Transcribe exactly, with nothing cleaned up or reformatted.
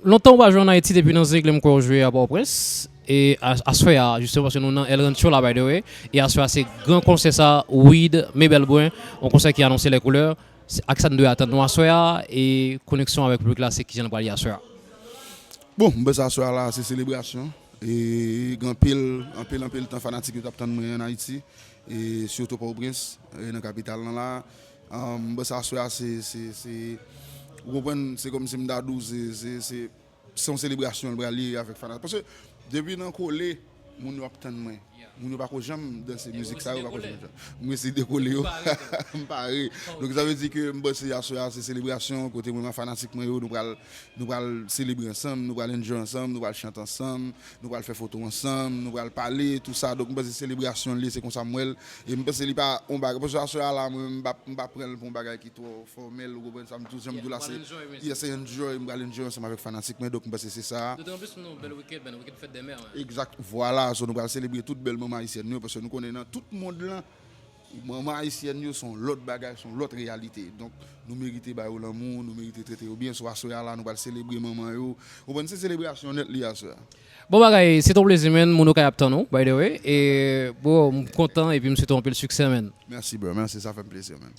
Lontan ou pa jwe an Ayiti, depi nan Zengle m kwè w jwe a Pòtoprens. E a- aswè a, jisteman, paske nou nan El Rancho la, by the way. E aswè a se gran konsè sa, Weed, Mebel Brun, yon konsè ki anonse lè koulè. Se ak sa n dwe atann nou aswè a, e koneksyon avèk piblik la, se kijan l pral ye aswè a. Bon, m panse aswè a la, se selebrasyon. E gen anpil, anpil, anpil tan fanatik yo t ap tann mwen an Ayiti. E sitou Pòtoprens, e nan kapital lan la. Um, m panse aswè a, se, se, se, ou konprann, se kòmsi m ta di w, se, se, se, se yon selebrasyon l pral ye avèk fanatik. Paske depi nan kole, moun yo ap tann mwen. Moun yo pako janm danse mizik sa, yo pako janm. M resi dekole yo. M pare. Donk sa vle di ke m panse aswè a se selebrasyon kote mwen ak fanatik mwen yo, nou pral nou pral selebre ansanm, nou pral enjoy ansanm, nou pral chante ansanm, nou pral fè foto ansanm, nou pral pale, tou sa. Donk m panse selebrasyon li, se konsa m wè l. E m panse li pa yon bagay. Paske aswè a la, mwen, m pa, m pa pran l pou yon bagay ki twò fòmèl, ou konprann sa, m toujou janm di w la, se yes, se enjoy, m pral enjoy ansanm avèk fanatik mwen, donk m panse se sa. Dotan plis nou bèl wikèn, bèl wikèn fèt dè mè. Egzakt, vwala, so nou pral selebre tout bèl manman ayisyèn yo, paske nou konnen nan tout mond lan, manman ayisyèn yo se yon lòt bagay, se yon lòt reyalite. Donk, nou merite ba yo lanmou, nou merite trete yo byen. So aswè a la, nou pral selebre manman yo. Ou konprann, se selebrasyon nèt li aswè a. Bon bagay, se ton plezi, man. Moun yo kay ap tann ou, by the way. E, bro, m kontan epi m swete w anpil siksè, man. Mèsi, bro. Mèsi, sa fè m plezi, man.